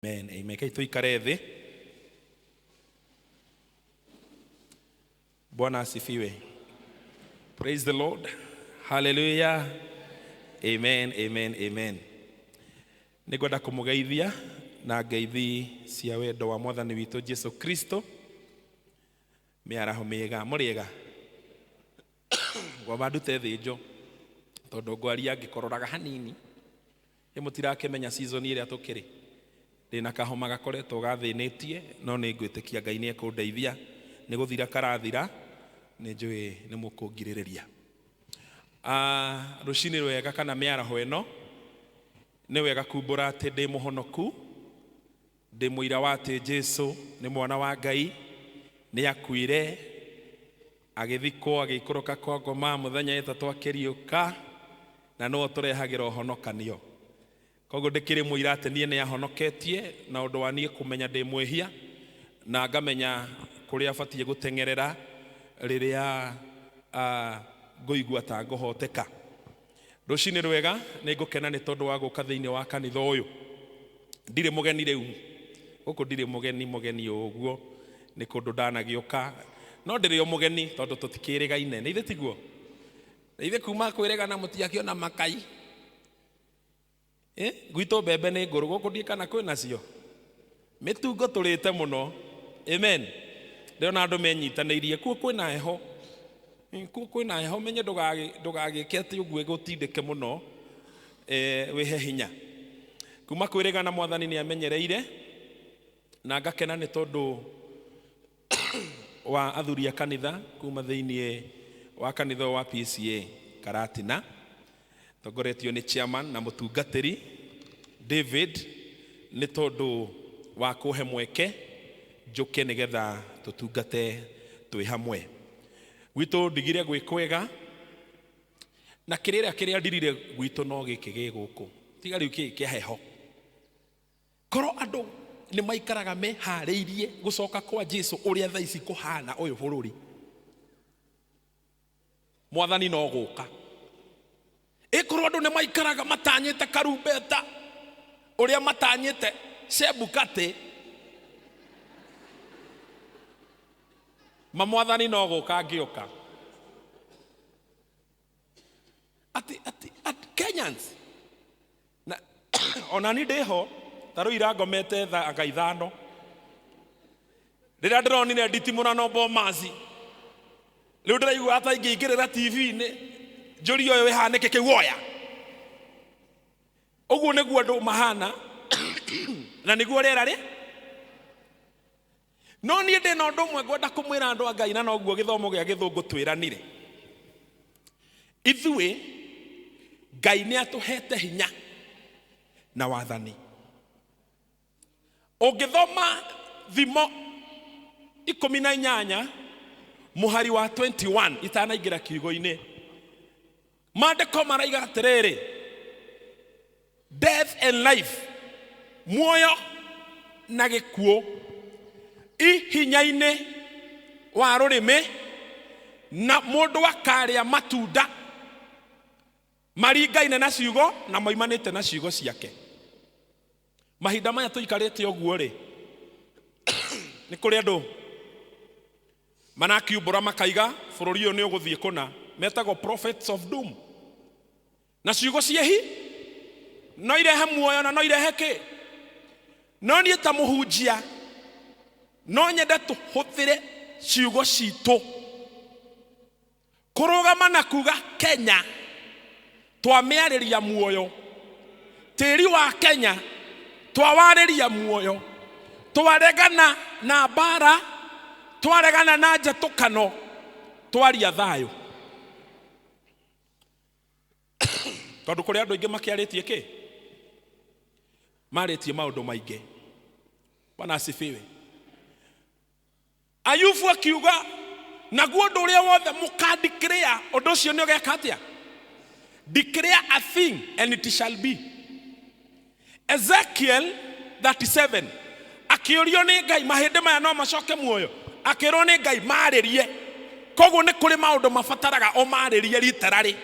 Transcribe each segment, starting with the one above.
Amen. Amen. Kai tuikare thĩ. Bwana asifiwe. Praise the Lord. Hallelujah. Amen. Amen. Amen. Nĩngwenda kũmũgeithia na ngeithi cia wendo wa Mwathani witũ Jesu Kristo. Mĩaraho mĩega, mũrĩega. Ngwamba ndute thĩnjo tondũ ngwaria ngĩkororaga hanini. Ĩ mũtirakĩmenya season ĩrĩa tũkĩrĩ. Ndĩna kahoma gakoretwo gathĩnĩtie no nĩ ngwĩtĩkia Ngai nĩ ekũndeithia. Nĩ gũthira karathira, nĩ njũĩ nĩ mũkũngirĩrĩria. Ah, rũcinĩ rwega kana mĩaraho ĩno, nĩ wega kumbũra atĩ ndĩ mũhonoku, ndĩ mũira wa atĩ Jesu nĩ mwana wa Ngai, nĩ akuire, agĩthikwo, agĩikũrũka kwa ngoma, mũthenya ĩtatũ akĩriũka, na nĩwe ũtũrehagĩra ũhonokanio. Koguo ndĩkĩrĩ mũira atĩ niĩ nĩ ahonoketie na ũndũ wa niĩ kũmenya ndĩ mwĩhia na ngamenya kũrĩa batiĩ gũteng'erera rĩrĩa ngũigua ta ngũhoteka. Rũcinĩ rwega, nĩ ngũkena nĩ tondũ wa gũka thĩinĩ wa kanitha ũyũ. Ndirĩ mũgeni rĩu, gũkũ ndirĩ mũgeni mũgeni ũguo, nĩ kũndũ ndanagĩũka, no ndĩrĩ o mũgeni tondũ tũtikĩrĩgaine, nĩ ithe tiguo? Nĩ ithe kuma kwĩrĩgana mũtiakĩona makai. Eh, gwitũ mbembe nĩ ngũrũ gũkũ ndiĩ kana kwĩ nacio mĩtungo tũrĩte mũno amen ndĩrona andũ menyitanĩirie kuo kwĩna heho Eh, kuo kwĩna heho menye ndũgagĩke atĩ ũguo ĩgũtindĩke mũno eh, wĩhe hinya kuma kwĩrĩgana mwathani nĩ amenyereire na ngakena nĩ tondũ wa athuri a kanitha kuma thĩinĩ wa kanitha wa PCA Karatina tongoretio nĩ chairman na mũtungatĩri David nĩ tondũ wa kũhe mweke njũke nĩgetha tũtungate twĩ hamwe. Gwitũ ndigire gwĩ kwega na kĩrĩra kĩrĩa ndirire gwitũ no gĩkĩ gĩ gũkũ tiga rĩu kĩĩ kĩa heho. Korwo andũ nĩ maikaraga meharĩirie gũcoka kwa Jesu ũrĩa thaa ici kũhana ũyũ bũrũri, mwathani no gũka. Ĩkorwo andũ nĩ maikaraga matanyĩte karumbeta ũrĩa matanyĩte Chebukati, ma mwathani no gũka angĩũka. Ati, ati, ati, Kenyans na ona ni ndĩho ta rĩu ira ngomete thaa anga ithano rĩrĩa ndĩronire nditimũrano Bomas rĩu ndĩraigua ta ingĩingĩrĩra TV-inĩ njũrie ũyũ wĩ haha nĩkĩ kĩu oya ũguo nĩguo andũ mahana na nĩguo rĩera rĩ no niĩ ndĩ na ũndũ ũmwe ngwenda kũmwĩra andũ a Ngai na noguo gĩthomo gĩa gĩthũngũ twĩranire ithuĩ Ngai nĩ atũhete hinya na wathani ũngĩthoma thimo 18 mũhari wa 21 itanaingĩra kiugo-inĩ maandĩko maraiga atĩrĩrĩ death and life muoyo na gĩkuũ i hinya-inĩ wa rũrĩmĩ na mũndũ akarĩa matunda maringaine na ciugo na moimanĩte na ciugo ciake. Mahinda maya tũikarĩte ũguo rĩ, nĩ kũrĩ andũ marakiumbũra makaiga bũrũri ũyũ nĩ ũgũthiĩ kũna, metagwo prophets of doom. Na ciugo ciehi no irehe muoyo na no irehe kĩ. No niĩ ta mũhunjia no nyende tũhũthĩre ciugo citũ kũrũgama na kuga Kenya twamĩarĩria muoyo, tĩri wa Kenya twawarĩria muoyo, twaregana na mbara, twaregana na njatũkano, twaria thayũ. Tondũ kũrĩ andũ aingĩ makĩarĩtie kĩ marĩtie maũndũ maingĩ. Bwana asifiwe. Ayubu akiuga naguo ũndũ ũrĩa wothe mũkandikĩrĩa ũndũ ũcio nĩ ũgeka atĩa? Declare a thing and it shall be. Ezekiel 37 akĩũrio nĩ Ngai mahĩndĩ maya no macoke muoyo, akĩrwo nĩ Ngai marĩrie. Koguo nĩ kũrĩ maũndũ mabataraga ũmarĩrie literally.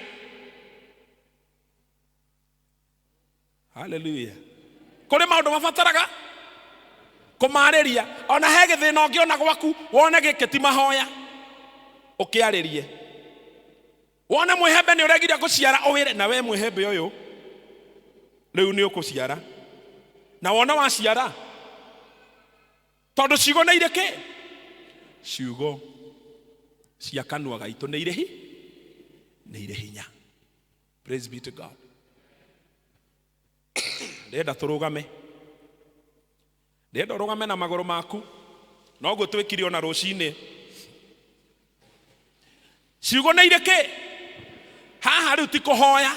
Hallelujah. Kũrĩ maũndũ mabataraga. Kũmarĩria ona he gĩthĩna ũngĩona gwaku wone gĩkĩ ti mahoya ũkĩarĩrie. Wone mwĩhembe nĩ ũregire gũciara ũwĩre na we mwĩhembe ũyũ rĩu nĩ ũkũciara. Na wona waciara tondũ ciugo nĩ irĩ kĩ? Ciugo cia kanua gaitũ nĩ irĩ hi nĩ irĩ hinya. Praise be to God. Ndĩrenda tũrũgame, ndĩrenda ũrũgame na magũrũ maku, noguo twĩkire ona rũcinĩ. Ciugo nĩ irĩ kĩ? Haha rĩu ti kũhoya,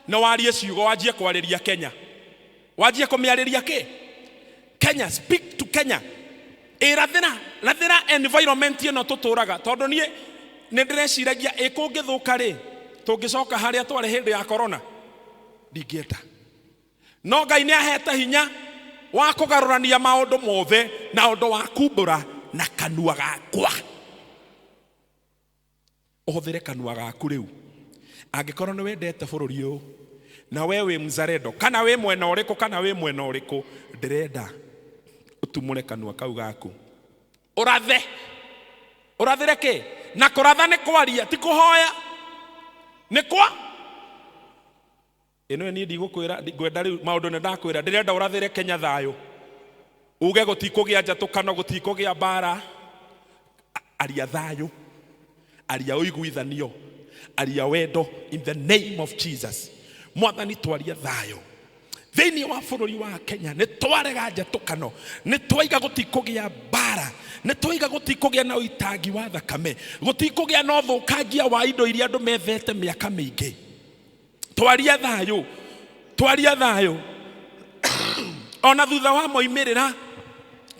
no warie ciugo, wanjie kwarĩria Kenya, wanjie kũmĩarĩria kĩ? Kenya, speak to Kenya. Ĩ rathĩra rathĩra environment ĩno tũtũraga, tondũ niĩ nĩ ndĩreciragia ĩ kũngĩthũka rĩ, tũngĩcoka harĩa twarĩ hĩndĩ ya corona, ndingĩenda. No Ngai nĩ ahete hinya wa kũgarũrania maũndũ mothe na ũndũ wa kumbũra na kanua gakwa. Ũhũthĩre kanua gaku rĩu. Angĩkorwo nĩ wendete bũrũri ũyũ na we wĩ mzalendo, kana wĩ mwena ũrĩkũ, kana wĩ mwena ũrĩkũ, ndĩrenda ũtumũre kanua kau gaku ũrathe. Ũrathĩre kĩ? Na kũratha nĩ kwaria, ti kũhoya. Nĩ kwa ĩno niĩ ndigũkwĩra, ngwenda rĩu maũndũ nĩ ndakwĩra, ndĩrenda ũrathĩre Kenya thayũ, uge gũtikũgĩa njatũkano, gũtikũgĩa mbara. Aria thayũ, aria ũiguithanio, aria wendo in the name of Jesus. Mwathani, twaria thayũ thĩinĩ wa bũrũri wa Kenya. Nĩ twarega njatũkano, nĩ twaiga gũtikũgĩa mbara, nĩ twaiga gũtikũgĩa na ũitangi wa thakame, gũtikũgĩa na ũthũkangia wa indo iria andũ methete mĩaka mĩingĩ. Twaria thayũ, twaria thayũ ona thutha wa moimĩrĩra.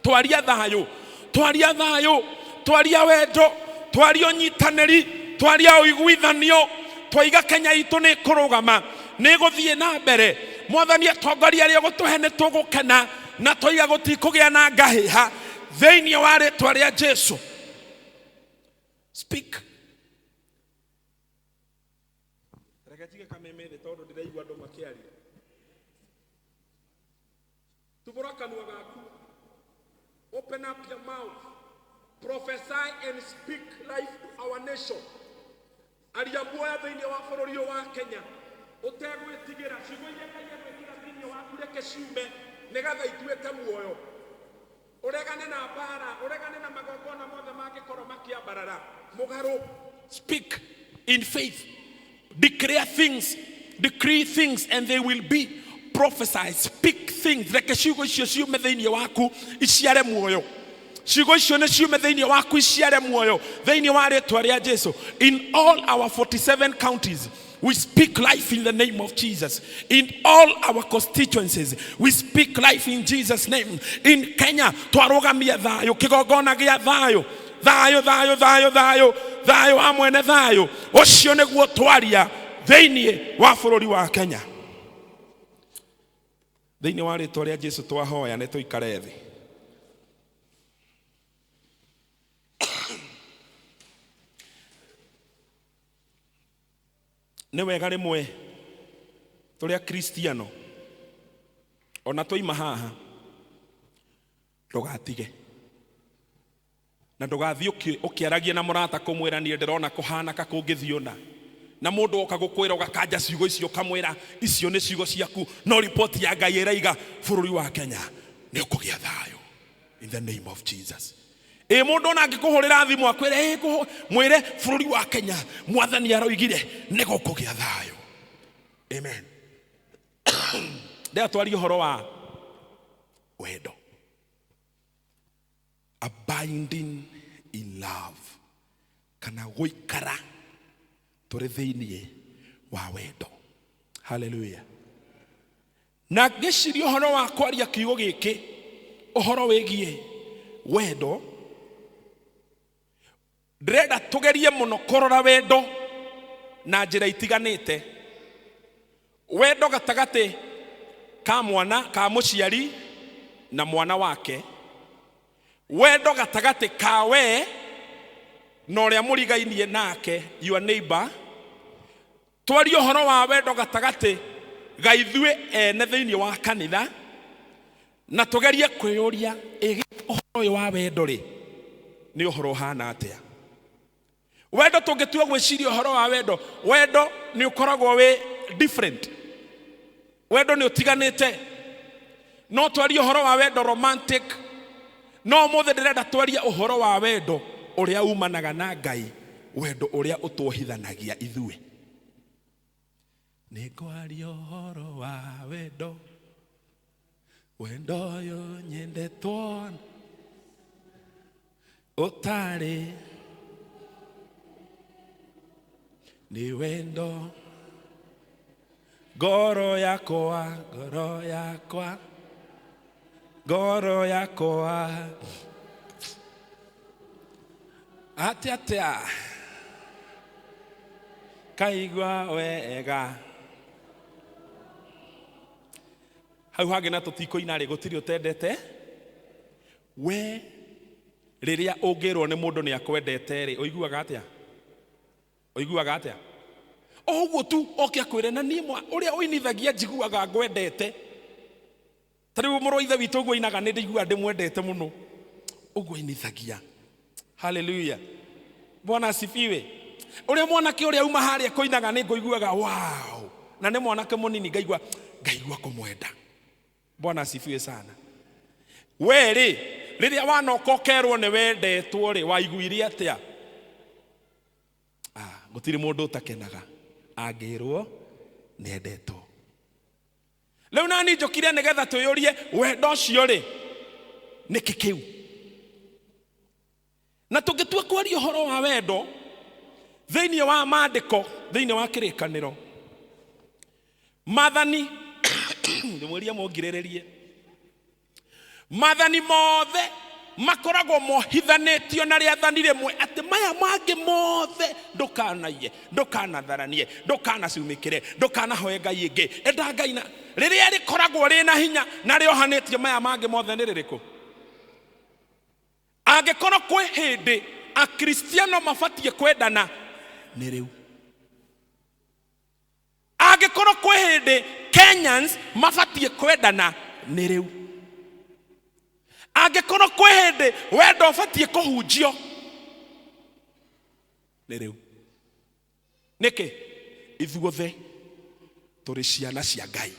Twaria thayũ, twaria thayũ, twaria wendo, twaria ũnyitanĩri, twaria ũiguithanio. Twaiga Kenya itũ nĩ kũrũgama, nĩ gũthiĩ na mbere. Mwathani, atongoria arĩa ũgũtũhe nĩ tũgũkena, na twaiga gũtikũgĩa na ngahĩha thĩinĩ wa rĩtwa rĩa Jesu. Speak. Reke njige kameme thĩ tondũ ndĩraigua andũ makĩaria. Tubũra kanua gaku. Open up your mouth. Prophesy and speak life to our nation. Aria muoyo thĩinĩ wa bũrũri ũyũ wa Kenya ũtegwĩtigĩra. Ciugo iria Ngai egwĩkĩra thĩinĩ waku reke ciume nĩgetha ituĩke muoyo. Ũregane na mbara, ũregane na magongona mothe mangĩkorwo makĩambarara mũgarũ. Speak in faith. Declare things, decree things and they will be. Prophesy, speak things. Reke ciugo icio ciume thĩinĩ waku iciare muoyo. Ciugo icio nĩ ciume thĩinĩ waku iciare muoyo thĩinĩ wa rĩtwa rĩa Jesu. In all our 47 counties we speak life in the name of Jesus. In all our constituencies we speak life in Jesus' name. In Kenya twarũgamia thayũ, kĩgongona gĩa thayũ, thayũ, thayũ, thayũ, thayũ, thayũ wa mwene thayũ ũcio nĩguo twaria thĩinĩ wa bũrũri wa Kenya. Thĩinĩ wa rĩtwa rĩa Jesu twahoya. Nĩ tũikare thĩ. Nĩ wega rĩmwe tũrĩ akristiano ona twaima haha ndũgatige na ndũgathiĩ ũkĩaragia na mũrata kũmwĩra niĩ ndĩrona kũhana ka kũngĩthiĩ ũna, na mũndũ oka gũkwĩra ũgakanja ciugo icio, ũkamwĩra icio nĩ ciugo ciaku, no ripoti ya Ngai ĩraiga bũrũri wa Kenya nĩ ũkũgĩa thayũ in the name of Jesus. Ĩ mũndũ ona angĩkũhũrĩra thimũ akwĩre ĩ mwĩre bũrũri wa Kenya Mwathani aroigire nĩ gũkũgĩa thayũ. Amen. Ndĩra twarie ũhoro wa wendo, abiding in love, kana gũikara tũrĩ thĩinĩ wa wendo. Haleluya. Na ngĩciria ũhoro wa kwaria kiugo gĩkĩ, ũhoro wĩgiĩ wendo, ndĩrenda tũgerie mũno kũrora wendo na njĩra itiganĩte. Wendo gatagatĩ ka mwana, ka mũciari na mwana wake, wendo gatagatĩ ka we na ũrĩa mũrigainie nake, your neighbor. Twarie ũhoro wa wendo gatagatĩ ga ithuĩ ene thĩinĩ wa kanitha. Na tũgerie kwĩyũria, ĩ ũhoro ũyũ wa wendo rĩ, nĩ ũhoro ũhana atĩa? Wendo, tũngĩtua gwĩciria ũhoro wa wendo, wendo nĩ ũkoragwo wĩ different, wendo nĩ ũtiganĩte. No twarie ũhoro wa wendo romantic, no ũmũthĩ ndĩrenda twarie ũhoro wa wendo ũrĩa umanaga na Ngai, wendo ũrĩa ũtuohithanagia ithuĩ. Nĩ ngwaria ũhoro wa wendo, wendo ũyũ nyendetwo ũtarĩ nĩ wendo, ngoro yakwa, ngoro yakwa, ngoro yakwa atĩa atĩa kaigua wega hau hangĩ na tũtikũina rĩ, gũtirĩ ũtendete we. Rĩrĩa ũngĩrwo nĩ mũndũ nĩ akwendete rĩ, ũiguaga atĩa? Ũiguaga atĩa? O ũguo tu oke akwĩre, na niĩ ũrĩa ũinithagia njiguaga ngwendete. Ta rĩu mũrũ wa ithe witũ ũguo ainaga, nĩ ndĩiguaga ndĩmwendete mũno ũguo ainithagia. Haleluya, Bwana asifiwe. Ũrĩa mwanake ũrĩa uma harĩa kũinaga, nĩ ngũiguaga wow, na nĩ mwanake mũnini, ngaigua ngaigua kũmwenda. Bwana asifiwe sana. We rĩ, rĩrĩa wanoka ũkerwo nĩ wendetwo rĩ, waiguire atĩa? Ah, gũtirĩ mũndũ ũtakenaga angĩrwo nĩ endetwo. Rĩu nani njũkire nĩgetha twĩyũrie, wendo ũcio rĩ, nĩkĩ kĩu? Na tũngĩtua kwaria ũhoro wa wendo thĩinĩ wa maandĩko, thĩinĩ wa Kĩrĩkanĩro, maathani, ndĩmwĩrie mũngirĩrĩrie, maathani mothe makoragwo mohithanĩtio na rĩathani rĩmwe, atĩ maya mangĩ mothe, ndũkanaiye, ndũkanatharanie, ndũkanacumĩkĩre, ndũkanahoe ngai ĩngĩ, enda Ngai, na rĩrĩa rĩkoragwo rĩna hinya na rĩohanĩtie maya mangĩ mothe nĩ rĩrĩkũ? Angĩkorwo kwĩ hĩndĩ Akristiano mabatiĩ kwendana, nĩ rĩu. Angĩkorwo kwĩ hĩndĩ Kenyans mabatiĩ kwendana, nĩ rĩu. Angĩkorwo kwĩ hĩndĩ wendo ũbatiĩ kũhunjio, nĩ rĩu. Nĩkĩ? Ithuothe tũrĩ ciana cia Ngai.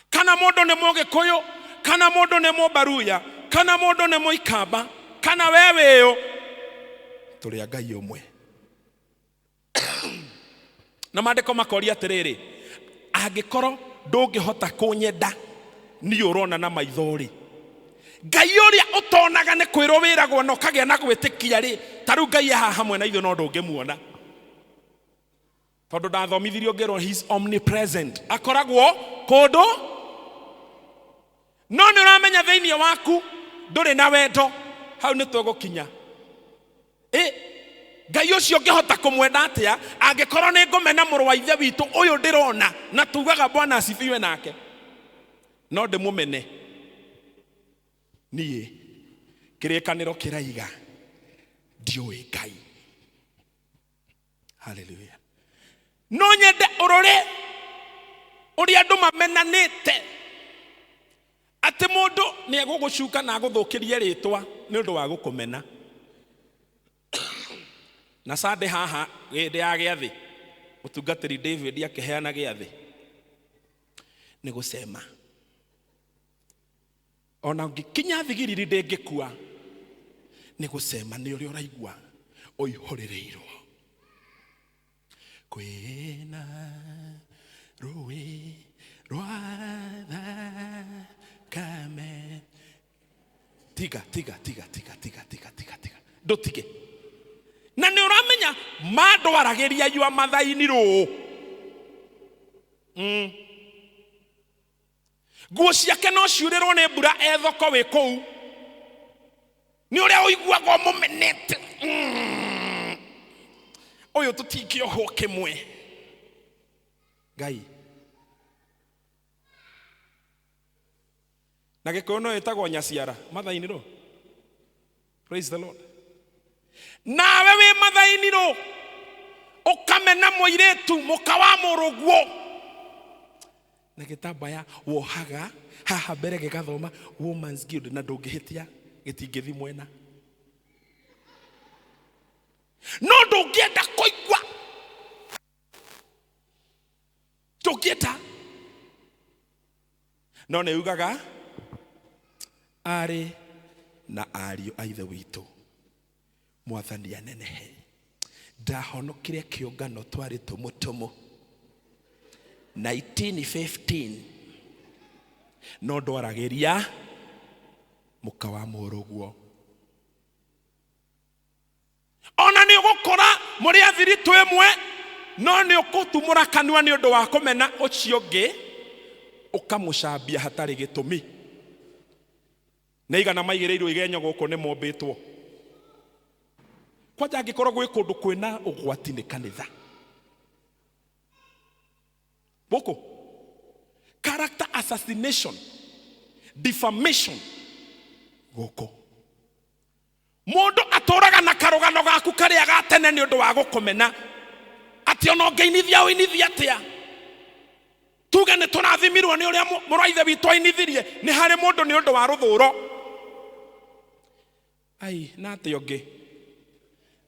Kana mũndũ nĩ Mũgĩkũyũ, kana mũndũ nĩ Mũbaruya, kana mũndũ nĩ Mũikamba, kana we wĩũ, tũrĩ a Ngai ũmwe. Na maandĩko makoria atĩrĩrĩ, angĩkorwo ndũngĩhota kũnyenda niĩ ũrona na maitho rĩ, Ngai ũrĩa ũtonaga, nĩ kwĩrwo wĩragwo na ũkagĩa na gwĩtĩkia rĩ, ta rĩu Ngai haha hamwe na ithuĩ, no ndũngĩmuona, tondũ ndathomithirio ngĩrwo he is omnipresent, akoragwo kũndũ, no nĩ ũramenya thĩinĩ waku ndũrĩ na wendo. Hau nĩ tũgũkinya. Ĩ Ngai ũcio ngĩhota kũmwenda atĩa angĩkorwo nĩ ngũmena mũrũ wa ithe witũ ũyũ ndĩrona, na tugaga Bwana asifiwe nake, no ndĩmũmene niĩ? Kĩrĩkanĩro kĩraiga ndiũĩ Ngai. Haleluya. No nyende ũrore ũrĩa andũ mamenanĩte, atĩ mũndũ nĩ egũgũcuka na agũthũkĩrie rĩtwa nĩ ũndũ wa gũkũmena. Na sande haha hĩndĩ ya gĩathĩ, mũtungatĩri David akĩheana gĩathĩ, nĩ gũcema ona ngĩkinya thigiriri ndĩngĩkua, nĩ gũcema nĩ ũrĩa ũraigua ũihũrĩrĩirwo. Kwĩna rũĩ rwa thakame. Tiga, tiga, tiga, tiga, tiga, tiga, tiga, tiga, ndũtige. Na nĩ ũramenya mandwaragĩria yua mathaini rũũ. Nguo ciake no ciurĩrwo nĩ mbura e thoko wĩ kũu, nĩ ũrĩa ũiguaga ũmũmenete. Ũyũ tũtingĩohwo kĩmwe. Ngai na Gĩkũyũ no ĩtagwo nyaciara mathaini rũ. Praise the Lord. Nawe wĩ mathaini rũ, ũkamena mũirĩtu mũka wa mũrũguo. Na gĩtambaya wohaga haha mbere gĩgathoma Woman's Guild, na ndũngĩhĩtia, gĩtingĩthi mwena. No ndũngĩenda kũigua, ndũngĩenda. No nĩ ugaga arĩ na ariũ a ithe witũ, Mwathani anenehe. Ndahonokire kĩũngano twarĩ tũmũtũmũ 1915, no ndwaragĩria mũka wa mũrũguo. Ona nĩ ũgũkora mũrĩ a thiritũ ĩmwe, no nĩ ũkũtumũra kanua nĩ ũndũ wa kũmena ũcio ũngĩ, ũkamũcambia hatarĩ gĩtũmi. Nĩ aigana maigĩrĩirwo igenyo gũkũ nĩ mombĩtwo? Kwanja angĩkorwo gwĩ kũndũ kwĩna ũgwati nĩ kanitha gũkũ. Character assassination, defamation gũkũ. Mũndũ atũraga na karũgano gaku karĩa ga tene nĩ ũndũ wa gũkũmena, atĩ ona ũngĩinithia ũinithia atĩa, tuge nĩ tũrathimirwo nĩ ũrĩa mũrũ wa ithe witũ ainithirie, nĩ harĩ mũndũ nĩ ũndũ wa rũthũro. Ai, na atĩ ũngĩ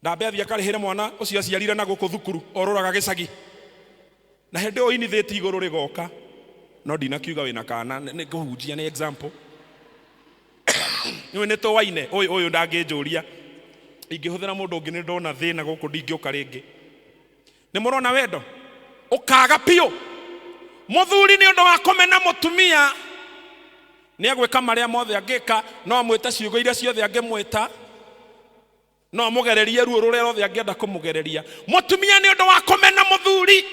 ndambe athiĩ akarĩhĩre mwana ũcio aciarire na gũkũ thukuru orũraga gĩcagi, na hĩndĩ ĩyo ũinithĩtie igũrũ rĩgoka. No ndinakiuga wĩna kana, nĩ kũhunjia, nĩ example. Nĩũĩ nĩ tũwaine ũyũ ũyũ ndangĩnjũria, ingĩhũthĩra mũndũ ũngĩ nĩ ndona thĩna gũkũ, ndingĩũka rĩngĩ. Nĩ mũrona wendo ũkaga biũ. Mũthuri nĩ ũndũ wa kũmena mũtumia nĩ agwĩka marĩa mothe angĩka, no amwĩte ciugo iria ciothe angĩmwĩta, no amũgererie ruo rũrĩa rwothe angĩenda kũmũgereria. Mũtumia nĩ ũndũ wa kũmena mũthuri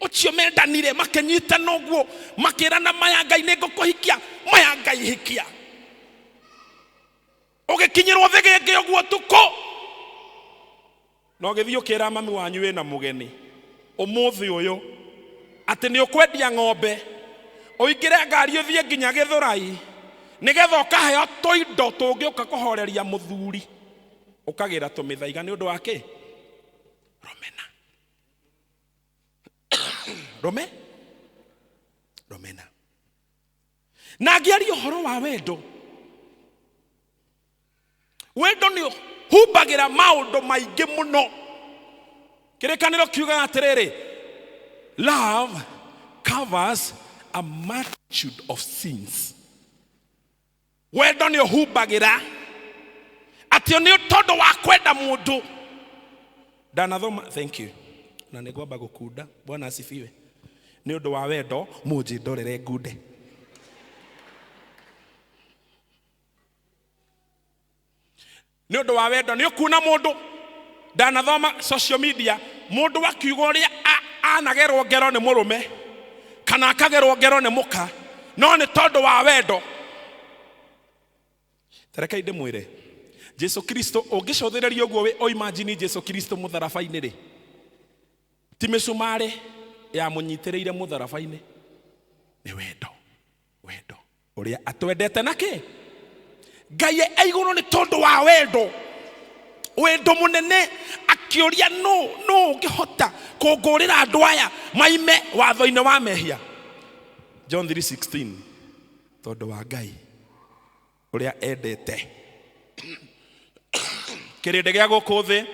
ũcio mendanire, makĩnyitana ũguo, makĩrana maya Ngai nĩ ngũkũhikia, maya Ngai hikia, ũgĩkinyĩrwo thĩgĩngĩ ũguo ũtukũ, na ũgĩthiĩ ũkĩra mami wanyu wĩna mũgeni ũmũthĩ ũyũ atĩ nĩ ũkwendia ng'ombe, ũingĩre ngari ũthiĩ nginya Gĩthũrai nĩgetha ũkaheo tũindo tũngĩũka kũhoreria mũthuri, ũkagĩra tũmĩthaiga nĩ ũndũ wa kĩ? Rũmena. Rũme? Rũmena. Na ngĩaria ũhoro wa wendo, wendo nĩ ũhumbagĩra maũndũ maingĩ mũno. Kĩrĩkanĩro kiugaga atĩrĩrĩ, love covers a multitude of sins. Wendo nĩ ũhumbagĩra atĩ nĩ tondũ wa kwenda mũndũ. Ndanathoma, thank you, na nĩ ngwamba gũkunda. Bwana asifiwe. Nĩ ũndũ wa wendo mũnjĩ ndorere ngunde. Nĩ ũndũ wa wendo nĩ ũkuona mũndũ. Ndanathoma social media mũndũ akiuga ũrĩa anagerwo ngero nĩ mũrũme kana akagerwo ngero nĩ mũka, no nĩ tondũ wa wendo. Tarekai ndĩmwĩre, Jesu Kristo ũngĩcũthĩrĩria ũguo wĩ ũimagine Jesu Kristo mũtharaba-inĩ rĩ, ti mĩcumarĩ yamũnyitĩrĩire mũtharaba-inĩ, nĩ wendo. Wendo ũrĩa atwendete na kĩ Ngai e igũrũ nĩ tondũ wa wendo, wendo mũnene, akĩũria nũ nũ ũngĩhota kũngũrĩra andũ aya maime watho-inĩ wa mehia. John 3:16, tondũ wa Ngai ũrĩa endete kĩrĩndĩ gĩa gũkũ thĩ,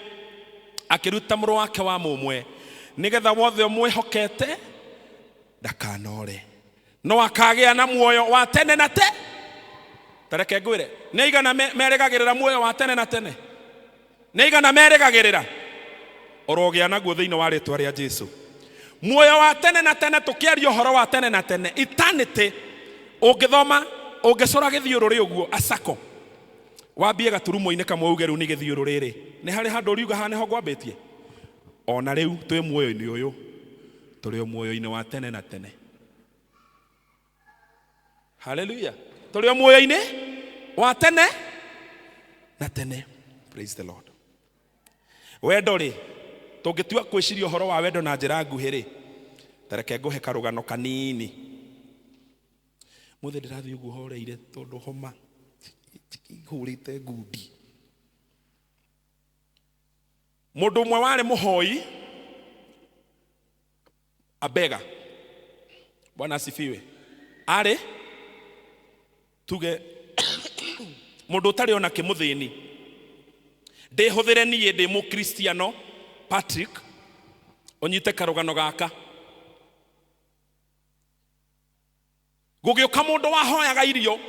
akĩruta mũrũ wake wa mũmwe, nĩgetha wothe ũmwĩhokete ndakanore, no akagĩa na muoyo wa tene na te. Tareke ngwĩre, nĩ aigana merĩgagĩrĩra muoyo wa tene na tene? Nĩ aigana merĩgagĩrĩra? Ũrogĩa naguo thĩinĩ wa rĩtwa rĩa Jesu, muoyo wa tene na tene. Tũkĩaria ũhoro wa tene na tene, eternity, ũngĩthoma, ũngĩcora gĩthiũrũrĩ ũguo acako, wambie gaturumo-inĩ kamwe, uge rĩu nĩ gĩthiũrũrĩ rĩ, nĩ harĩ handũ ũriuga haha nĩho ngwambĩtie. Ona rĩu twĩ muoyo-inĩ ũyũ, tũrĩ o muoyo-inĩ wa tene na tene. Haleluya, tũrĩ o muoyo-inĩ wa tene na tene. Praise the Lord. Wendo rĩ, tũngĩtua kwĩciria ũhoro wa wendo na njĩra nguhĩ rĩ, tareke ngũhe karũgano kanini. Mũthĩ ndĩrathiĩ ũguo horeire tondũ homa hũrĩte ngundi. Mũndũ ũmwe warĩ mũhoi abega. Bwana asifiwe. Arĩ tuge mũndũ ũtarĩ ona kĩmũthĩni, ndĩhũthĩre niĩ ndĩ mũkristiano Patrick, ũnyite karũgano gaka. Gũgĩũka mũndũ wahoyaga irio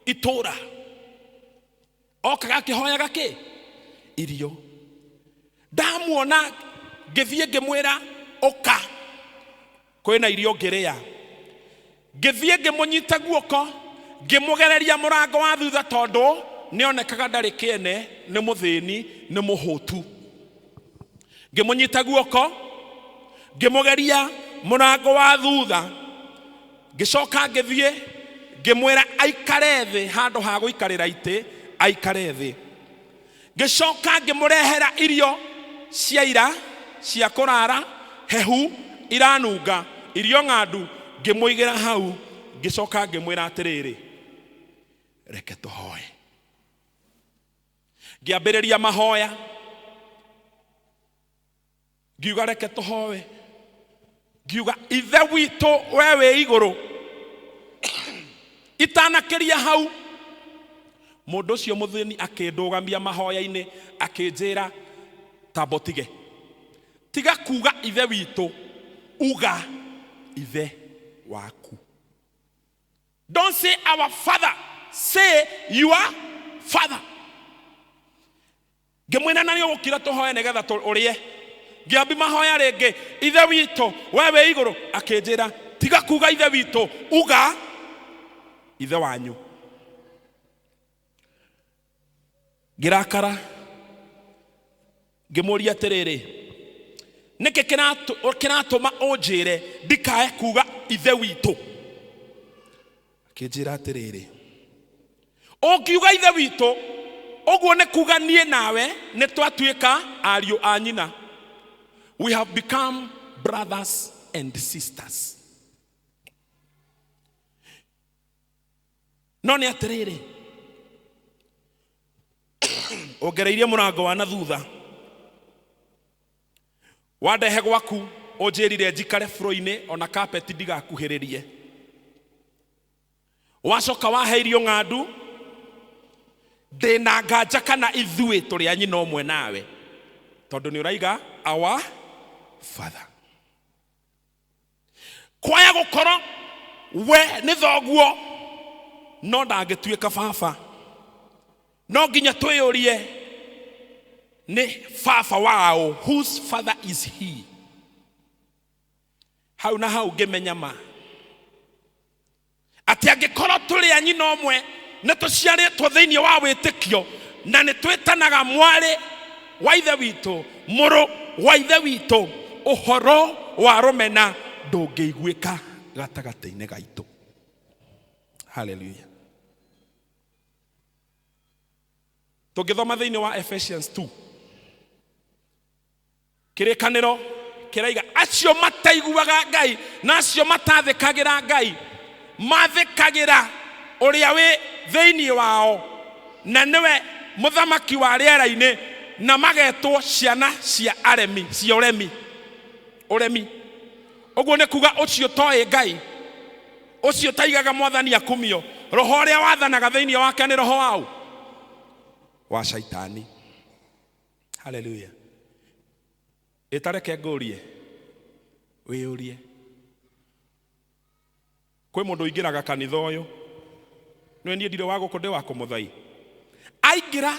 itũra, okaga akĩhoyaga kĩ irio. Ndamuona ngĩthiĩ ngĩmwĩra ũka, kwĩna irio ngĩrĩa. Ngĩthiĩ ngĩmũnyita guoko, ngĩmũgereria mũrango wa thutha, tondũ nĩonekaga ndarĩ kĩene, nĩ mũthĩni, nĩ mũhũtu. Ngĩmũnyita guoko, ngĩmũgeria mũrango wa thutha, ngĩcoka ngĩthiĩ ngĩmwĩra aikare thĩ handũ ha gũikarĩra itĩ, aikare thĩ. Ngĩcoka ngĩmũrehera irio cia ira cia kũrara hehu iranunga, irio ng'andu, ngĩmũigĩra hau. Ngĩcoka ngĩmwĩra atĩrĩrĩ, reke tũhoe. Ngĩambĩrĩria mahoya, ngiuga reke tũhoe, ngiuga ithe witũ we wĩ igũrũ. Itanakĩria hau, mũndũ ũcio mũthĩni akĩndũgamia mahoya-inĩ, akĩnjĩra tamba ũtige, tiga kuga ithe witũ, uga ithe waku. Don't say our father, say your father. Ngĩmwĩra na nĩ ũgũkira tũhoe nĩgetha ũrĩe. Ngĩambi mahoya rĩngĩ, ithe witũ we wĩ igũrũ. Akĩnjĩra tiga kuga ithe witũ, uga ithe wanyu. Ngĩrakara, ngĩmũria atĩrĩrĩ, nĩkĩ kĩratũma ũnjĩre ndikae kuga ithe witũ? Akĩnjĩra atĩrĩrĩ, ũngiuga ithe witũ, ũguo nĩ kuga niĩ nawe nĩ twatuĩka ariũ a nyina. We have become brothers and sisters. No nĩ atĩrĩrĩ, ũngereirie mũrango wa na thutha, wandehe gwaku, ũnjĩrire njikare floor-inĩ ona carpet ndigakuhĩrĩrie. Wacoka wahe irio ng'andu, ndĩna nganja kana ithuĩ tũrĩ a nyina ũmwe nawe, tondũ nĩ ũraiga our father. Kwaya gũkorwo we nĩ thoguo, no ndangĩtuĩka baba. No nginya twĩyũrie nĩ baba wao, whose father is he? Hau na hau ngĩmenya ma atĩ angĩkorwo tũrĩ a nyina ũmwe, nĩ tũciarĩtwo thĩinĩ wa wĩtĩkio, na nĩ twĩtanaga mwarĩ wa ithe witũ, mũrũ wa ithe witũ, ũhoro wa rũmena ndũngĩiguĩka gatagatĩ-inĩ gaitũ. Haleluya. Tũngĩthoma thĩinĩ wa Ephesians 2, kĩrĩkanĩro kĩraiga acio mataiguaga Ngai na acio matathĩkagĩra Ngai mathĩkagĩra ũrĩa wĩ thĩinĩ wao, na nĩwe mũthamaki wa rĩera-inĩ, na magetwo ciana cia aremi, cia ũremi. Ũremi ũguo nĩ kuga ũcio toĩ Ngai, ũcio taigaga mwathani akumio, roho ũrĩa wathanaga thĩinĩ wake nĩ roho wau wa shaitani. Haleluya. Ĩtareke ngũrie, wĩyũrie, kwĩ mũndũ ũingĩraga kanitha ũyũ, nĩwe niĩ ndirĩ wa gũkũ, ndĩ wa kũmũthai, aingĩra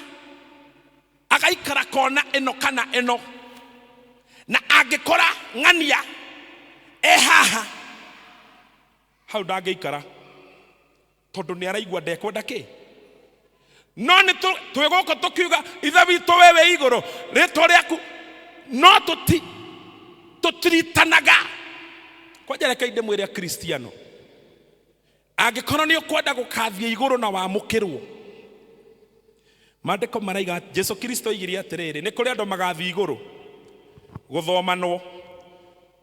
agaikara kona ĩno kana ĩno, na angĩkora ng'ania e haha, hau ndangĩikara, tondũ nĩ araigua ndekwenda kĩ. No nĩ twĩ gũkũ tũkiuga ithe witũ we wĩ igũrũ, rĩtwa rĩaku, no tũtiritanaga. Kwanja reke ndĩmwĩre Akristiano, angĩkorwo nĩ ũkwenda gũkathiĩ igũrũ na wamũkĩrwo, maandĩko maraiga Jesu Kristo oigire atĩrĩrĩ, nĩ kũrĩ andũ magathiĩ igũrũ gũthomanwo.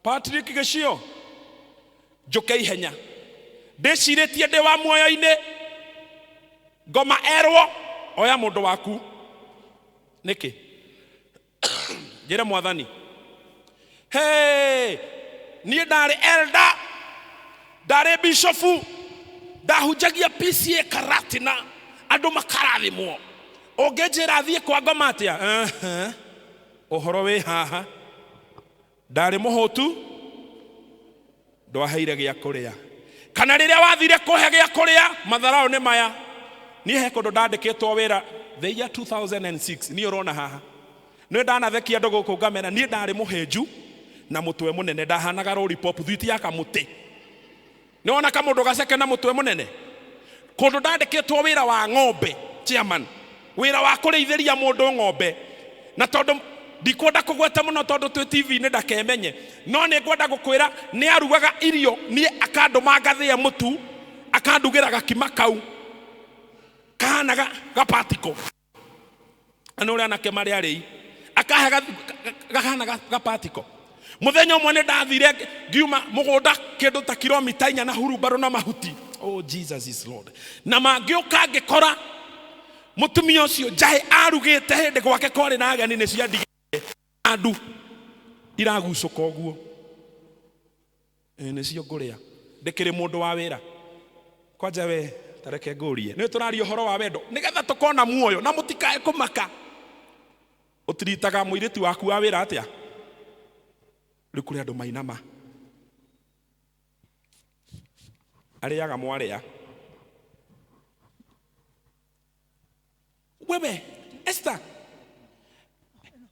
Patrick Gĩcio, njũke ihenya, ndĩcirĩtie ndĩ wa muoyo-inĩ, ngoma erwo oya mũndũ waku. Nĩkĩ? Njĩre mwathani, hey, niĩ ndarĩ elder, Ndarĩ bishofu, ndahunjagia PCA Karatina, andũ makarathimwo. Ũngĩnjĩra thiĩ kwa ngoma atĩa? Aha. Ũhoro wĩ haha. Ndarĩ mũhũtu, ndwaheire gĩa kũrĩa. Kana rĩrĩa wathire kũhe gĩa kũrĩa, matharao nĩ maya. Niĩ he kũndũ ndandĩkĩtwo wĩra the year 2006, niĩ ũrona haha. Nĩ ndanathekia andũ gũkũ ngamera niĩ ndarĩ mũhĩnju na mũtwe mũnene, ndahanaga lollipop, thwiti ya kamũtĩ. Nĩ wona kamũndũ gaceke na mũtwe mũnene? Kũndũ ndandĩkĩtwo wĩra wa ng'ombe, chairman, wĩra wa kũrĩithĩria mũndũ ng'ombe. Na tondũ ndikwenda kũgweta mũno tondũ twĩ TV-inĩ ndakemenye, no nĩ ngwenda gũkwĩra nĩ arugaga irio, niĩ akandũma ngathĩe mũtu, akandugĩra gakima kau kahana gapatiko. Na nĩ ũrĩa anake marĩ arĩi, akahe gahana gapatiko. Mũthenya ũmwe nĩ ndathire ngiuma mũgũnda kĩndũ ta kilomita 4 na hurumbarũ na mahuti. Oh, Jesus is Lord. Na mangĩũka ngĩkora mũtumia ũcio njahĩ arugĩte hĩndĩ gwake kwarĩ na ageni nĩ ciandigĩire andu iragucũka ũguo. Nĩcio ngũrĩa. Ndĩkĩrĩ mũndũ wa wĩra. Kwanja we tareke ngũrie. Nĩ tũraria ũhoro wa wendo nĩgetha tũkona muoyo na mũtikae kũmaka. Ũtiritaga mũirĩtu waku wa wĩra atĩa? Rĩu kũrĩ andũ mainama. Arĩaga mwarĩa. Wewe Esther,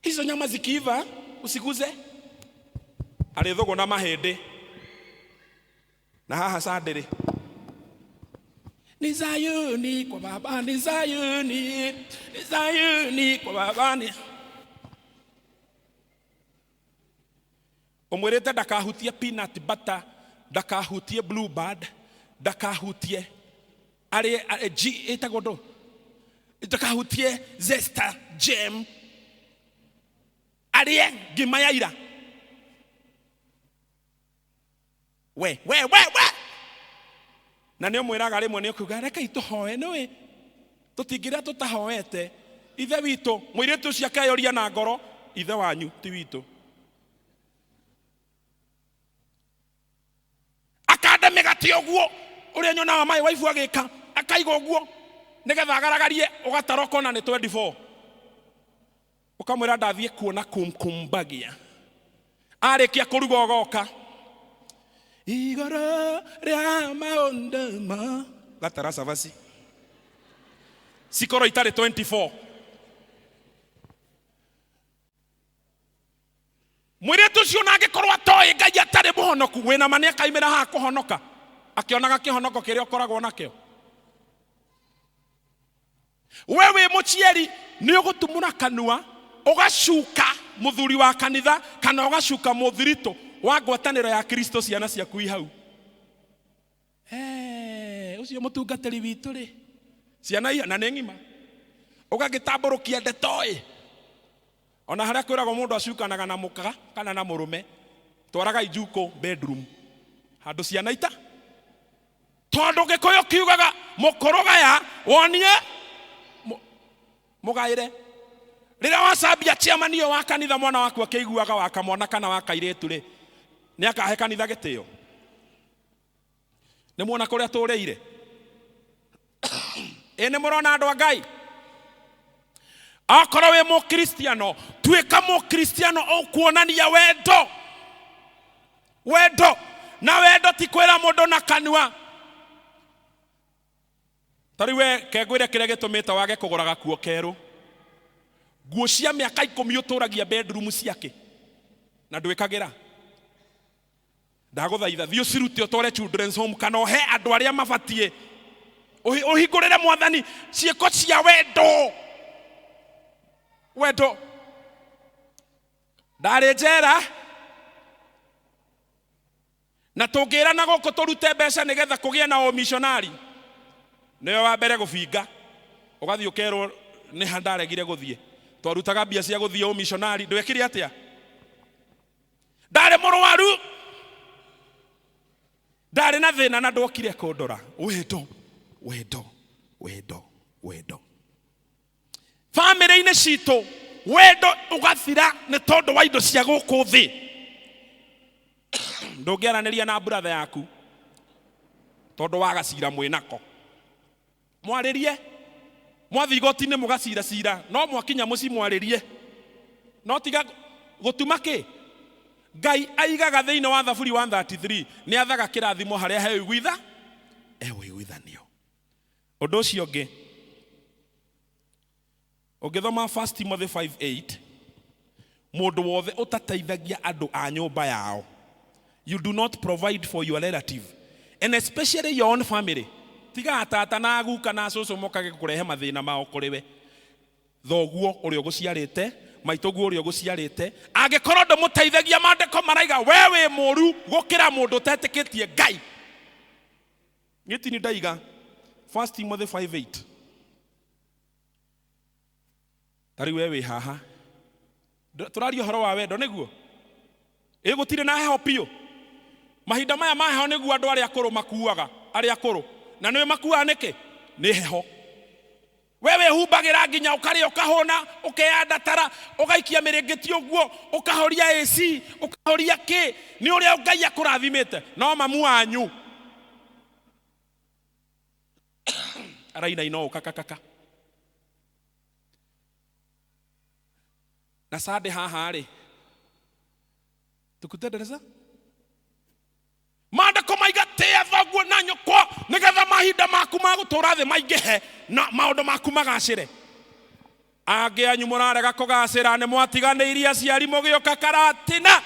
hizo nyama zikiiva usiguze. Arĩ thũgũ na mahĩndĩ. Na haha candĩrĩ. Ni Zayuni kwa baba, ni Zayuni, ni Zayuni kwa baba ni. Ũmwĩrĩte ndakahutie peanut butter, ndakahutie blue band, ndakahutie arĩe G ĩtagwo ndũ, ndakahutie zesta jam, arĩe ngima ya ira. We we we we. Na nĩ ũmwĩraga rĩmwe nĩ ũkuga rekei tũhoe, nĩũĩ tũtingĩrĩa tũtahoete. Ithe witũ, mũirĩtu ũcio akeyũria na ngoro, ithe wanyu ti witũ. Akande mĩgate ũguo ũrĩa nyonaga my wife agĩka, akaiga ũguo nĩgetha agaragarie, ũgatara ũkona nĩ 24. Ũkamwĩra ndathiĩ kuona kumkumbagia. Arĩkia kũruga ũgoka. Igũrũ rĩa maũndũ ma gatara cabaci. Cikorwo itarĩ 24. Mũirĩtu ũcio ona angĩkorwo atoĩ Ngai atarĩ mũhonoku, wĩna ma nĩ akaimĩra haha kũhonoka, akĩonaga kĩhonoko kĩrĩa ũkoragwo nakĩo. We wĩ mũciari nĩ ũgũtumũra kanua ũgacuka mũthuri wa kanitha kana ũgacuka mũthiritũ wa ngwatanĩro ya Kristo ciana ciaku i hau. Ũcio mũtungatĩri witũ rĩ, ciana iha na nĩ ng'ima, ũgagĩtambũrũkia ndeto ĩ. Ona harĩa kwĩragwo mũndũ acukanaga na mũka kana na mũrũme, twaraga injukũ bedroom handũ ciana ita. Tondũ Gĩkũyũ kiugaga mũkũrũgaya wonie mũgaĩre. Rĩrĩa wacambia chairman ũyũ wa kanitha mwana waku akĩiguaga wa kamwana kana wa kairĩtu rĩ, nĩ akahe kanitha gĩtĩo. Nĩ muona kũrĩa tũrĩire? Ĩ nĩ mũrona andũ a Ngai? Akorwo wĩ mũkristiano, tuĩka mũkristiano ũkuonania wendo. Wendo. Na wendo ti kwĩra mũndũ na kanua. Ta rĩu we kengwĩre kĩrĩa gĩtũmĩte wage kũgũra gakuo kerũ. Nguo cia mĩaka 10 ũtũragia bedroom ciake na ndwĩkagĩra. Ndagũthaitha thiĩ ũcirute ũtware children's home kana ũhe andũ arĩa mabatiĩ. Ũhingũrĩre mwathani ciĩko cia wendo. Wendo. Ndarĩ njera na tũngĩrana gũkũ tũrute mbeca nĩgetha kũgĩe na ũmishonari, nĩwe wa mbere gũbinga. Ũgathiĩ ũkerwo nĩ ha ndaregire gũthiĩ. Twarutaga mbia cia gũthiĩ ũmishonari, ndwekire atĩa? Ndarĩ mũrwaru, ndarĩ na thĩna na ndwokire kũndora. Wendo, wendo, wendo, wendo. Bamĩrĩ-inĩ citũ wendo ũgathira nĩ tondũ wa indo cia gũkũ thĩ. Ndũngĩaranĩria na brother yaku. Tondũ wa gacira mwĩnako. Mwarĩrie. Mwathiĩ igoti-inĩ mũgacira cira, no mwakinya mũciĩ mwarĩrie. No tiga gũtuma kĩ? Ngai aigaga thĩinĩ wa Thaburi 133 nĩ athaga kĩrathimo harĩa he ũiguitha e ũiguithanio. Ũndũ ũcio ũngĩ ũngĩthoma 1 Timothy 5:8, mũndũ wothe ũtateithagia andũ a nyũmba yao, you do not provide for your relative and especially your own family, tiga tata na guka na cũcũ mokage kũrehe mathĩna mao kũrĩ we. Thoguo ũrĩa ũgũciarĩte, maitũguo ũrĩa ũgũciarĩte, angĩkorwo ndũmũteithagia, maandĩko maraiga we wĩ mũru gũkĩra mũndũ ũtetĩkĩtie Ngai. Gĩtini ndaiga 1 Timothy 5:8. Ta rĩu we wĩ haha, tũraria ũhoro wa wendo nĩguo ĩ gũtirĩ na heho biũ. Mahinda maya ma heho nĩguo andũ arĩa akũrũ makuaga, arĩa akũrũ na nĩwe makuaga nĩkĩ? Nĩ heho. We wĩhumbagĩra nginya ũkarĩa ũkahũna, ũkeyandatara, ũgaikia mĩrĩngĩti ũguo, ũkahoria AC, ũkahoria kĩ, nĩ ũrĩa Ngai akũrathimĩte. No mamu wanyu arainaina ũũ kakakaka. Na Sunday haha rĩ, tukutendereza maandĩko maiga tĩa thoguo na nyũkwa nĩgetha mahinda maku ma gũtũũra thĩ maingĩhe na maũndũ maku magacĩre. Angĩ anyu mũrarega kũgacĩra nĩ mwatiganĩirie aciari mũgĩũka Karatina,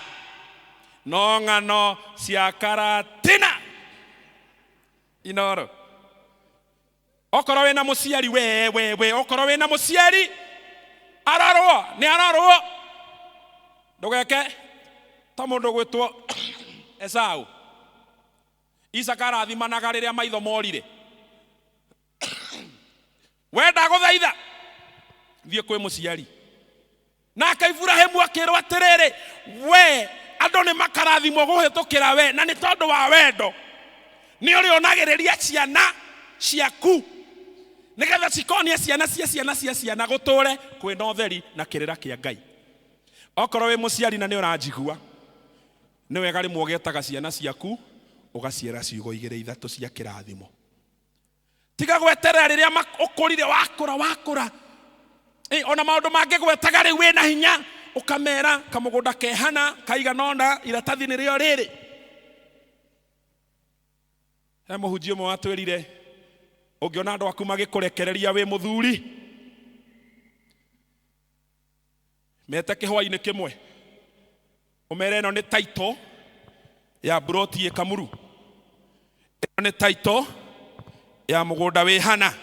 no ng'ano cia Karatina Inoro. Okorwo wĩna mũciari, we we we, okorwo wĩna mũciari arorwo nĩ arorwo, ndũgeke ta mũndũ gwĩtwo Esau. Isaka arathimanaga rĩrĩa maitho morire. We ndagũthaitha thiĩ kwĩ mũciari. Nake Iburahĩmu akĩrwo atĩrĩrĩ, we andũ nĩ makarathimwo kũhĩtũkĩra we, na nĩ tondũ wa wendo nĩ ũrĩonagĩrĩria ciana ciaku nĩgetha cikonie ciana cia ciana cia ciana gũtũre kwĩna ũtheri na kĩrĩra kĩa Ngai. Okorwo wĩ mũciari na nĩ ũranjigua, nĩ wega rĩmwe ũgetaga ciana ciaku ũgaciĩra ciugo igĩrĩ ithatũ cia kĩrathimo. Tiga gweterera rĩrĩa ũkũrire, wakũra wakũra, ona maũndũ mangĩ gwetaga rĩu wĩna hinya, ũkamera kamũgũnda kehana kaigana ũna, iratathi nĩrĩo rĩrĩ. He mũhunjia ũmwe watwĩrire, ũngĩona andũ aku magĩkũrekereria wĩ mũthuri, mete kĩhwainĩ kĩmwe, ũmere ĩno nĩ title ya mburoti ĩ Kamuru, ĩno nĩ title ya mũgũnda wĩ hana,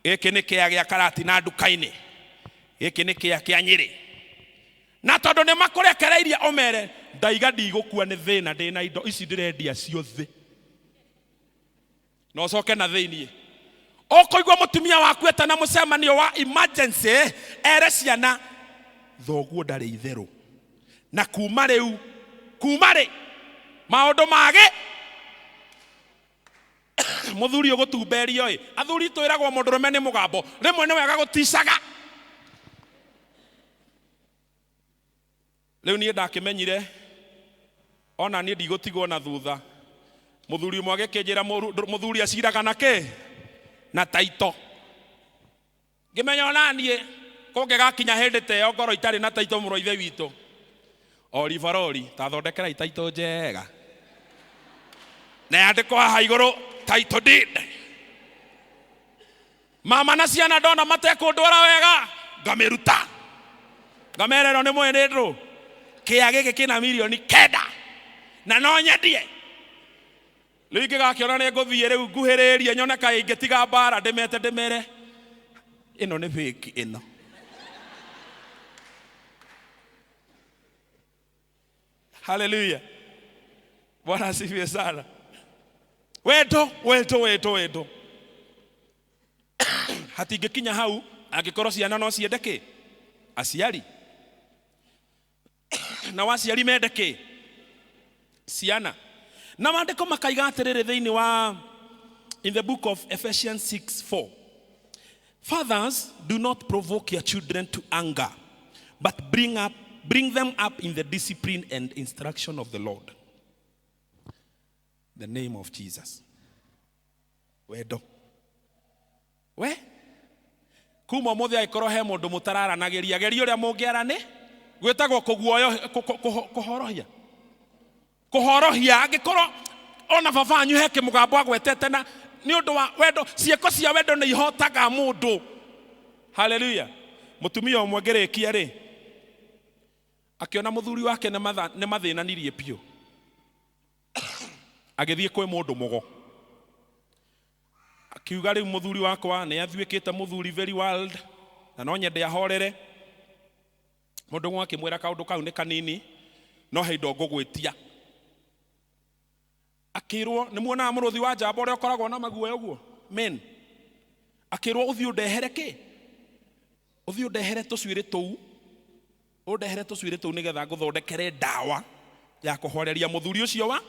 gĩkĩ nĩ kĩa gĩa Karatina nduka-inĩ, gĩkĩ nĩ kĩa kĩa Nyĩrĩ. Na tondũ nĩ makũrekereirie ũmere ndaiga ndigũkua nĩ thĩna, ndĩna indo ici ndĩrendia ciothe, na ũcoke na thĩiniĩ ũkũigua mũtumia waku etana mũcemanio wa emergency, ere ciana thoguo ndarĩ itherũ, na kuma rĩu, kuma rĩ maũndũ mage mũthuri ũgũtumberio ĩ. Athuri twĩragwo mũndũrũme nĩ mũgambo, rĩmwe nĩ wega gũticaga. Rĩu niĩ ndakĩmenyire ona niĩ ndigũtigwo na thutha. Mũthuri ũmwe agĩkĩnjĩra mũthuri aciraga na kĩ na taito. Ngĩmenya ona niĩ kũngĩgakinya hĩndĩ ta ĩyo ngorwo itarĩ na taito, mũrũ wa ithe witũ Oliver Rori, ta thondekera itaito njega na yandĩkwo haha igũrũ title deed. Mama na ciana ndona matekũndwara wega, ngamĩruta ngamera ĩno nĩ mwene ndũ kĩa gĩkĩ kĩna mirioni 9 na no nyendie. Rĩu ingĩgakĩona nĩ ngũthiĩ rĩu nguhĩrĩrie nyone kaĩ ingĩtiga mbara, ndĩmete ndĩmere ĩno nĩ fake ĩno. Haleluya, Bwana asifiwe sana. Wendo, wendo, wendo, wendo hatingĩkinya hau angĩkorwo ciana no ciende kĩ aciari, na waciari mende kĩ ciana. Na maandĩko makaiga atĩrĩrĩ thĩinĩ wa in the book of Ephesians 6:4, "Fathers, do not provoke your children to anger, but bring them up in the discipline and instruction of the Lord." The name of Jesus. Wendo. We kuma ũmũthĩ angĩkorwo he mũndũ mũtararanagĩria, geria ũrĩa mũngĩarani, gwĩtagwo kũguoyo kũhorohia. Kũhorohia angĩkorwo ona baba wanyu he kĩmũgambo agwetete na nĩ ũndũ wa wendo, ciĩko cia wendo nĩ ihotaga mũndũ. Haleluya. Mũtumia ũmwe ngĩrĩkia rĩ, akĩona mũthuri wake nĩ mathĩnanirie biũ, agĩthiĩ kwĩ mũndũ mũgo, akiuga rĩu mũthuri wakwa nĩ athuĩkĩte mũthuri very wild na no nyende ahorere. Mũndũ ũmwe akĩmwĩra kaũndũ kau nĩ kanini, no he indo ngũgwĩtia. Akĩrwo nĩ muonaga mũrũthi wa njamba ũrĩa ũkoragwo na maguoya ũguo men, akĩrwo ũthiĩ ũndehere kĩ, ũthiĩ ũndehere tũcuĩrĩ tũu, ũndehere tũcuĩrĩ tũu nĩgetha ngũthondekere ndawa ya kũhoreria mũthuri ũcio wa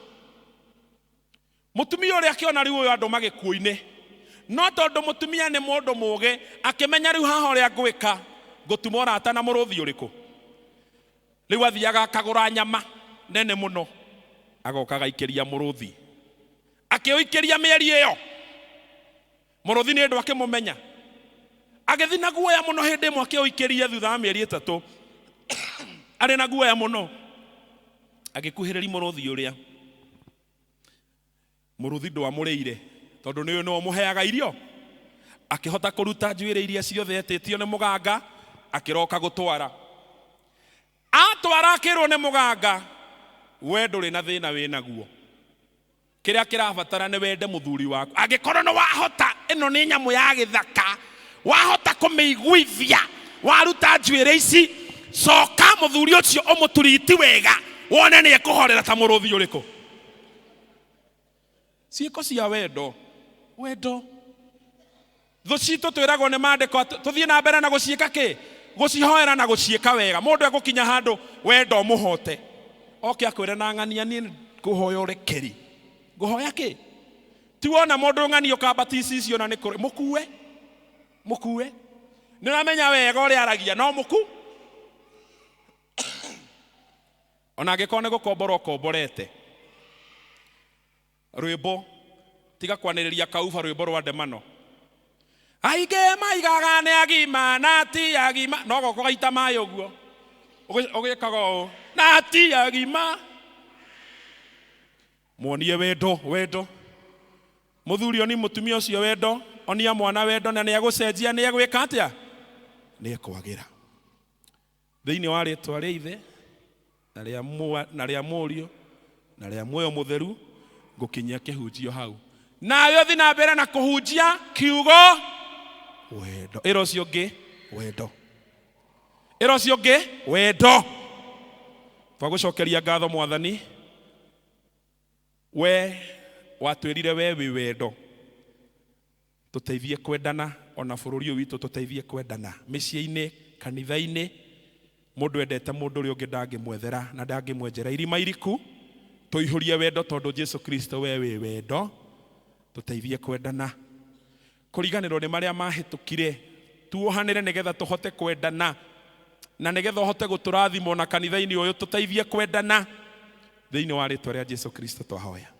mũtumia ũrĩa. Akĩona rĩu ũyũ andũ magĩkuũ-inĩ, no tondũ mũtumia nĩ mũndũ mũũgĩ, akĩmenya rĩu haha ũrĩa ngwĩka, ngũtuma ũrata na mũrũthi ũrĩkũ. Rĩu athiaga akagũra nyama nene mũno, agoka agaikĩria mũrũthi. Akĩũikĩria mĩeri ĩyo, mũrũthi nĩ ũndũ akĩmũmenya, agĩthiĩ na guoya mũno. Hĩndĩ ĩmwe akĩũikĩria thutha wa mĩeri 3, arĩ na guoya mũno, agĩkuhĩrĩria mũrũthi ũrĩa. Mũrũthi ndwamũrĩire tondũ nĩ ũyũ nĩwe ũmũheaga irio. Akĩhota kũruta njuĩrĩ iria ciothe etĩtio nĩ mũganga, akĩroka gũtwara. Atwara akĩrwo nĩ mũganga, we ndũrĩ na thĩna wĩ naguo, kĩrĩa kĩrabatara nĩ wende mũthuri waku. Angĩkorwo nĩ wahota, ĩno nĩ nyamũ ya gĩthaka, wahota kũmĩiguithia waruta njuĩrĩ ici, coka mũthuri ũcio ũmũturiti wega, wone nĩ ekũhorera ta mũrũthi ũrĩkũ. Ciĩko cia wendo, wendo thũ citũ twĩragwo nĩ maandĩko tũthiĩ na mbere na gũciĩka kĩ, gũcihoera na gũciĩka wega. Mũndũ egũkinya handũ wendo ũmũhote, oke akwĩre na ng'ania, niĩ ngũhoya ũrekeri, ngũhoya kĩ? Ti wona mũndũ ng'ania ũkambati ici na nĩ kũrĩ mũkue, mũkue, nĩ ũramenya wega ũrĩa aragia no mũku. Ona angĩkorwo nĩ gũkombora ũkomborete rwĩmbo, tiga kwanĩrĩria kauba rwĩmbo rwa ndemano, aingĩ maigaga nĩ agima na ti agima, no goka ũgaita maĩ ũguo ũgĩkaga ũũ na ti agima. Muonie wendo, wendo mũthuri oni mũtumia ũcio wendo, onia mwana wendo, na nĩ egũcenjia, nĩ egwĩka atĩa, nĩ ekwagĩra. Thĩinĩ wa rĩtwa rĩa Ithe na rĩa na rĩa Mũriũ na rĩa Muoyo Mũtheru, ngũkinyia kĩhunjio hau, nawe ũthi na mbere na kũhunjia kiugo wendo. Ĩra ũcio ũngĩ wendo, ĩra ũcio ũngĩ wendo. Twagũcokeria ngatho Mwathani, we watwĩrire we wĩ wendo. Tũteithie kwendana ona bũrũri ũyũ witũ, tũteithie kwendana mĩciĩ-inĩ, kanitha-inĩ. Mũndũ endete mũndũ ũrĩa ũngĩ ndangĩmwethera na ndangĩmwenjera irima iriku. Tũihũrie wendo tondũ Jesu Kristo we wĩ wendo. Tũteithie kwendana, kũriganĩrwo nĩ marĩa mahĩtũkire, tuohanĩre nĩgetha tũhote kwendana na nĩgetha ũhote gũtũrathimwo na kanitha-inĩ ũyũ. Tũteithie kwendana thĩinĩ wa rĩtwa rĩa Jesu Kristo twahoya.